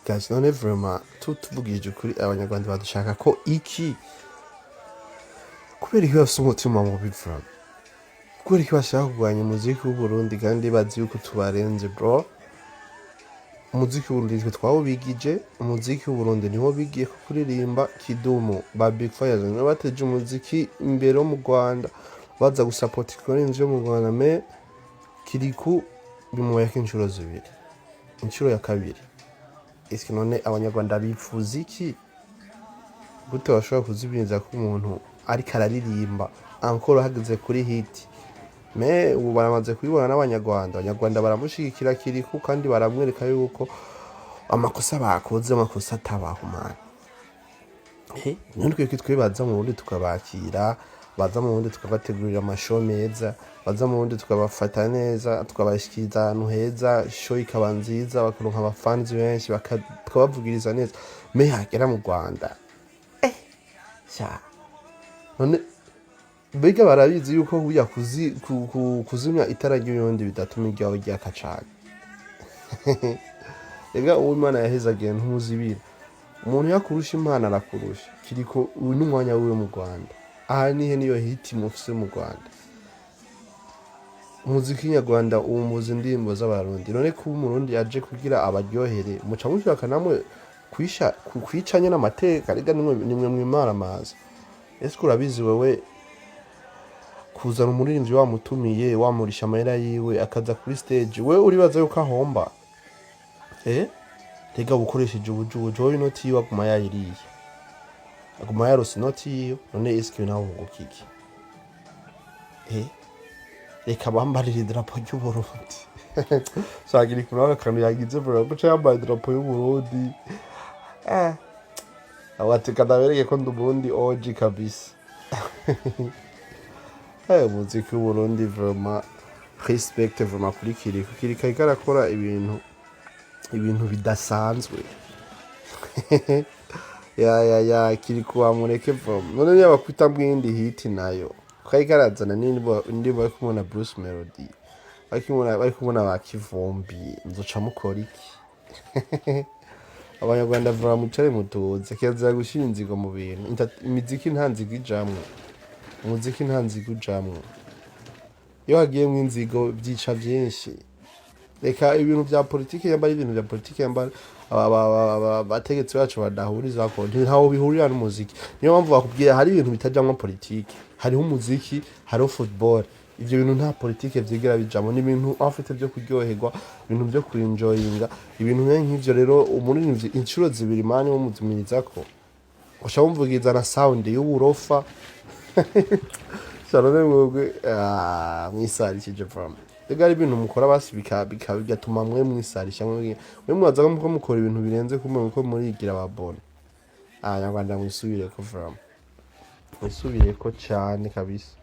Guys, none vraiment tuvugije ukuri, Abanyarwanda badushaka ko iki? Kubera iki bafise umutima mubi vraiment? Kubera iki bashaka kurwanya umuziki w'Uburundi kandi bazi yuko tubarenze, bro? Umuziki w'Uburundi twe twawubigije. Umuziki w'Uburundi niwo bigiye ko kuririmba Kidumu, ba Big Farious nibo bateje umuziki imbere wo mu Rwanda, baza gusapota ikorinzi yo mu Rwanda. Mais Kirikou bimubayeko inshuro zibiri, inshuro ya kabiri. Eske none Abanyarwanda bifuza iki? Gute bashobora kuzibiriza ko umuntu ariko araririmba encore hageze kuri hit? Mais ubu baramaze kubibona n'Abanyarwanda. Abanyarwanda baramushigikira Kirikou kandi baramwereka yuko amakosa bakoze, amakosa atabaho, man. None twebwe twe baza mu Burundi tukabakira, baza mu Burundi tukabategurira ama show meza, baza mu Burundi tukabafata neza, tukabashikiriza ahantu heza, show ikaba nziza, bakaronka abafanzi benshi, tukabavugiriza neza. Mais hagera mu Rwanda, sha, none mbega barabizi yuko burya kuzimya itara ry'uyundi bidatuma iryawe ryaka cane? Ega uwo Imana yahezagiye ntuzibira. Umuntu yakurusha Imana arakurusha. Kiriko uyu n'umwanya wiwe mu Rwanda. Aha nihe niyo hit mufise mu Rwanda? Umuziki nyarwanda uwumuza indirimbo z'Abarundi. None kuba Umurundi aje kugira abaryohere, muca mushaka namwe kwisha kwicanya n'amateka? Rega nimwe mwimara amazi. Ese urabizi wewe kuzana umuririmbyi wamutumiye, wamurisha amahera yiwe, akaza kuri stage, wewe uribaza yuko ahomba? Rega ukoresheje ubujubuju, wowe inoti yiwe aguma yayiriye, aguma yarose inoti yiwe. None eske nawe wunguka iki? Reka bambarire idarapo ry'Uburundi. Shagira ikuntu akantu yagize bro, guca yambaye idarapo y'Uburundi. Ati kadabereke ko ndi Umurundi OG kabisa. Umuziki w'Uburundi vraiment, respect vraiment kuri Kirikou. Kirikou ariko arakora ibintu bidasanzwe. Ya ya ya, Kirikou wamureke vraiment. None niba kwita iyindi hit nayo ko ariko arazana n'indirimbo, indirimbo bari kumwe na Bruce Melody, bari kumwe na ba Kivumbi, nzoca mukora iki? Abanyarwanda vraiment, mucare mutuze. Kirazira gushira inzigo mu bintu. Imiziki nta nzigo ijamwo, umuziki nta nzigo ujamwo. Iyo hagiyemwo inzigo vyica vyinshi. Reka ibintu vya politike, yamba ari ibintu vya politike, yamba abategetsi bacu badahurizako, ntaho bihurira n'umuziki. Niyo mpamvu bakubwira hari ibintu bitajamwo politike. Hariho umuziki, hariho football. Ivyo bintu nta politike vyigera bijamwo. Ni ibintu afite vyo kuryoherwa, ibintu vyo kuenjoyinga, ibintu nk'ivyo. Rero umuririmbyi inshuro zibiri, man, wumuzumirizako uca wumvugiriza na sound y'uburofa. Sharone, mwebwe mwisarishije vraiment. Rega ari ibintu mukora basi bigatuma mwe mwisarisha. Mwe mwaza ko mukora ibintu birenze kumwe ko murigira ababona. Abanyarwanda mwisubireko vraiment, mwisubireko cane kabisa.